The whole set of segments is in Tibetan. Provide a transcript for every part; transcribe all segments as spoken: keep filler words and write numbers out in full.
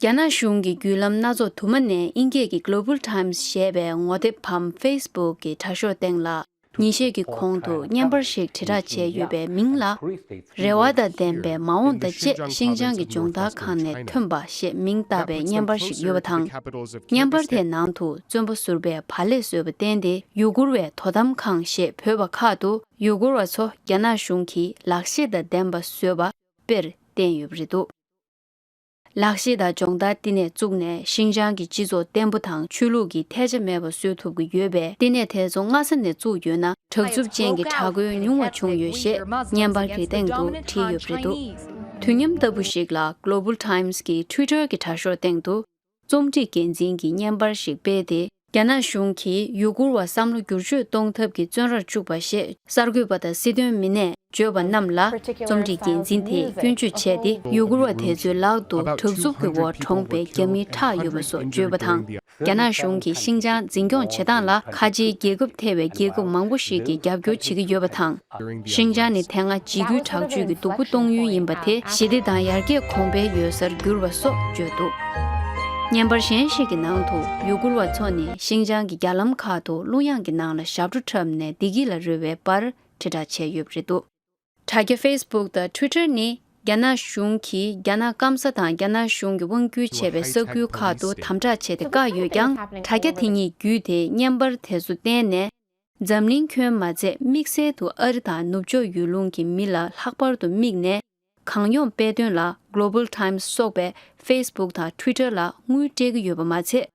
རྒྱ་ནག་གཞུང་གི་བརྒྱུད་ལམ་སྣ་ཚོགས་དུ་མ་ནས་དབྱིན་སྐད་ཀྱི་Global Times ཞེས་པའི་ངོ་དེབ་བམ་Facebook གི་དྲ་ཤོག་སྟེང་ལ། ཉིན་ཤས་ཀྱི་གོང་དུ་བརྙན་པར་ཞིག་དྲིལ་བསྒྲགས་བྱས་ཡོད་པའི་མིང་ལ། རེ་བ་དང་ལྡན་པའི་མ་འོངས་དང་བཅས་ཤིན་ཅང་གི་སྦྱོང་བརྡར་ཁང་ནས་ཐོན་པ་ཞེས་མིང་བཏགས་པའི་བརྙན་པར་ཞིག་ཡོད་པ་དང་། བརྙན་པར་དེའི་ནང་དུ་བཙོན་པ་ཟུར་པས་བག་ལེབ་བཟོས་པ་བསྟན་ཏེ། ཡུ་གུར་བའི་དོ་དམ་ཁང་ཞེས་འབོད་པ་ཁག་ཏུ་ཡུ་གུར་བ་ཚོ་རྒྱ་ནག་གཞུང་གིས་ལག་ཤེས་དང་ལྡན་པ་བཟོས་པ་དཔེར་བསྟན་ཡོད་པ་རེད་འདུག་ལག་ཤེས་དང་སྦྱོང་བརྡར་བསྟི་གནས་བཙུགས་ནས་ཤིན་ཅང་གི་སྤྱི་ཚོགས་བརྟན་པོ་དང་ཆོས་ལུགས་ཀྱི་ཐལ་ཆ་མེད་པ་བཟོ་ཐུབ་ཀྱི་ཡོད་པས། བསྟི་གནས་དེ་ཚོ་སྔ་ས་ནས་བཙུགས་ཡོད་ན་དྲག་རྩུབ་ཅན་གྱི་དྲག་རྒོལ་ཉུང་བ་བྱུང་ཡོད་ཞེས་བརྙན་པར་གྱི་སྟེང་དུ་བྲིས་ཡོད་པ་རེད་འདུག་དུས་མཉམ་ལྟ་བུ་ཞིག་ལ་Global Times གི་Twitter གི་དྲ་ཤོག་སྟེང་དུ། རྩོམ་སྒྲིག་འགན་འཛིན་གྱིས་བརྙན་པར་ཞིག་སྤེལ་ཏེ། རྒྱ་ནག་གཞུང་གིས་ཡུ་གུར་བ་བསམ་བློ་བསྒྱུར་བཅོས་གཏོང་ཐབས་ཀྱི་བཙོན་རར་བཅུག་པ་ཞེས་གསར་འགོད་པ་དང་སྲིད་དོན་མི་སྣས་བརྗོད་པ་རྣམས་ལ། རྩོམ་སྒྲིག་འགན་འཛིན་དེས་སྐྱོན་བརྗོད་བྱས་ཏེ། ཡུ་གུར་བ་དེ་ཚོའི་ལག་ཏུ་དྲག་རྩུབ་ཀྱི་འོག་གྲོངས་པའི་རྒྱ་མིའི་ཁྲག་ཡོད་པ་སོགས་བརྗོད་པ་དང་། རྒྱ་ནག་གཞུང་གིས་ཤིན་ཅང་འཛིན་སྐྱོང་བྱེད་སྟངས་ལ་ཁ་ཆེའི་རྒྱལ་ཁབ་ཐེ་བའི་རྒྱལ་ཁབ་མང་པོ་ཞིག་གིས་རྒྱབ་སྐྱོར་བྱེད་ཀྱི་ཡོད་པ་དང་། ཤིན་ཅང་ནི་དེ་སྔ་འཇིགས་སྐུལ་དྲག་སྤྱོད་ཀྱི་སྡུག་པོ་གཏོང་ཡུལ་ཡིན་པ་དེ་ཞི་བདེ་དང་ཡར་རྒྱས་གོང་འཕེལ་ཡོད་སར་གྱུར་བ་སོགས་བརྗོད་འདུག་བརྙན་པར་གཞན་ཞིག་གི་ནང་དུ་ཡུ་གུར་བ་ཚོ་ནི་ཤིན་ཅང་གི་རྒྱ་ལམ་ཁག་ཏུ་གླུ་དབྱངས་ཀྱི་ནང་ལ་ཞབས་བྲོ་འཁྲབ་ནས་བདེ་སྐྱིད་ལ་རོལ་བའི་པར་དྲིལ་བསྒྲགས་བྱས་ཡོད་པ་རེད་འདུག་དྲ་རྒྱ་Facebook་དང་Twitter་ནི་རྒྱ་ནག་གཞུང་གིས་རྒྱ་ནག་སྐམ་ས་དང་རྒྱ་ནག་གཞུང་གི་དབང་སྒྱུར་བྱས་པའི་ས་ཁུལ་ཁག་ཏུ་དམ་དྲག་བྱས་ཏེ་བཀག་ཡོད་ཀྱང་། དྲ་རྒྱ་དེ་གཉིས་བརྒྱུད་དེ་བརྙན་པར་དེ་ཚོ་བསྟན་ནས། འཛམ་གླིང་ཁྱོན་མ་ཚད་དམིགས་བསལ་དུ་ཨ་རི་དང་ནུབ་ཕྱོགས་ཡུལ་ལུང་གི་མི་ལ་ལྷག་པར་དུ་དམིགས་ནས། གང་ཡོང་དཔེ་སྟོན་ལ་Global Times་སོགས་པའི་Facebook་དང་Twitter་ལ་དངུལ་སྤྲད་ཀྱི་ཡོད་པ་མ་ཚད།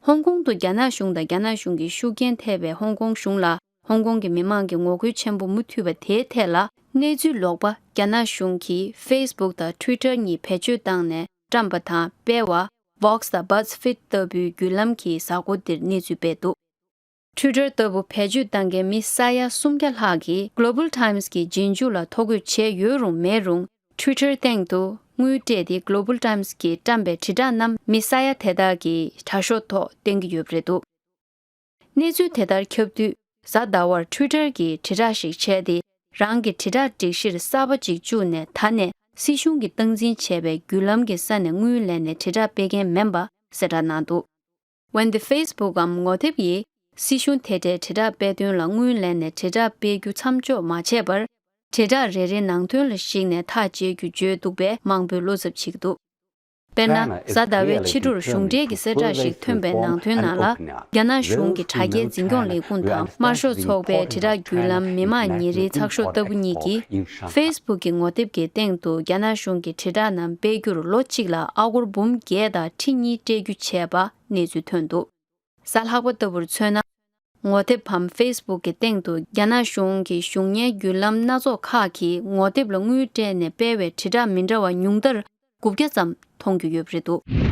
ཧོང་ཀོང་དུ་རྒྱ་ནག་གཞུང་དང་རྒྱ་ནག་གཞུང་གི་ཤུགས་རྐྱེན་ཐེབས་པའི་ཧོང་ཀོང་གཞུང་ལ་ཧོང་ཀོང་གི་མི་མང་གི་ངོ་རྒོལ་ཆེན་པོ་མུ་མཐུད་པ་དེའི་ཐད་ལ། གནས་ཚུལ་ལོག་པ་རྒྱ་ནག་གཞུང་གིས་Facebook་དང་Twitter་གཉིས་བེད་སྤྱོད་བཏང་ནས་བཀྲམ་པ་དང་སྤེལ་བ། Vox་དང་BuzzFeed་ལྟ་བུའི་བརྒྱུད་ལམ་གྱི་གཟའ་འཁོར་འདིར་གནས་ཚུལ་སྤེལ་འདུག Twitter་ལྟ་བུ་བེད་སྤྱོད་གཏང་མཁན་མི་ས་ཡ་སུམ་བརྒྱ་ལྷག་གིས་Global Times་གི་རྗེས་འཇུག་ལ་ཐོ་འགོད་བྱས་ཡོད་རུང་མེད་རུང་། Twitter་སྟེང་དུ་དངུལ་སྤྲད་དེ་Global Times་གིས་བཀྲམ་པའི་དྲིལ་བསྒྲགས་རྣམས་མི་ས་ཡ་དེ་དག་གི་དྲ་ཤོག་ཐོག་བསྟན་གྱི་ཡོད་པ་རེད་འདུག་གནས་ཚུལ་དེ་ལྟར་ཁྱབ་དུས། གཟའ་ཟླ་བར་Twitter་གིས་དྲིལ་བསྒྲགས་ཤིག་བྱས་ཏེ། རང་གི་དྲིལ་བསྒྲགས་སྒྲིག་གཞིར་གསར་པ་ཅིག་བཅུག་ནས། ད་ནས་སྲིད་གཞུང་གིས་སྟངས་འཛིན་བྱས་པའི་བརྒྱུད་ལམ་གྱི་ས་ནས་དངུལ་ལེན་ནས་དྲིལ་བསྒྲགས་སྤེལ་མཁན་མིན་པ་གསལ་བསྒྲགས་གནང་འདུག་འོན་ཏེ་Facebook་འམ་ངོ་དེབ་ཡིས་སྲིད་གཞུང་དེ་འདྲའི་དྲིལ་བསྒྲགས་སྤེལ་དོན་ལ་དངུལ་ལེན་ནས་དྲིལ་བསྒྲགས་སྤེལ་རྒྱུ་མཚམས་འཇོག་མ་བྱས་པར། དྲིལ་བསྒྲགས་རེ་རེའི་ནང་དོན་ལ་གཞིགས་ནས་ཐག་བཅད་རྒྱུ་བརྗོད་འདུག་པས་མང་པོས་བློ་འཚབ་བྱེད་ཀྱི་འདུག་དཔེར་ན། གཟའ་ཟླ་བའི་ཕྱི་དྲོར་གཞུང་འབྲེལ་གྱི་གསལ་བསྒྲགས་ཤིག་ཐོན་པའི་ནང་དོན་ནང་ལ། རྒྱ་ནག་གཞུང་གི་དྲ་རྒྱའི་འཛིན་སྐྱོང་ལས་ཁུངས་དང་། དམར་ཤོག་ཚོགས་པའི་དྲིལ་བསྒྲགས་བརྒྱུད་ལམ་མི་དམངས་ཉིན་རེའི་ཚགས་ཤོག་ལྟ་བུ་གཉིས་ཀྱིས། Facebook་གི་ངོ་དེབ་ཀྱི་སྟེང་དུ་རྒྱ་ནག་གཞུང་གི་དྲིལ་བསྒྲགས་རྣམས་སྤེལ་རྒྱུར་ལོ་གཅིག་ལ་ཨ་སྒོར་འབུམ་བརྒྱད་དང་ཁྲི་གཉིས་སྤྲད་རྒྱུ་བྱས་པ་གནས་ཚུལ་ཐོན་འདུག་གཟའ་ལྷག་པ་ལྟ་བུར་མཚོན་ན། ངོ་དེབ་བམ་Facebook་གི་སྟེང་དུ་རྒྱ་ནག་གཞུང་གི་གཞུང་གཉེར་བརྒྱུད་ལམ་སྣ་ཚོགས་ཁག་གིས་ངོ་དེབ་ལ་དངུལ་སྤྲད་ནས་སྤེལ་བའི་དྲིལ་བསྒྲགས་མི་འདྲ་བ་ཉུང་མཐར་དགུ་བརྒྱ་ཙམ་མཐོང་རྒྱུ་ཡོད་པ་རེད་འདུག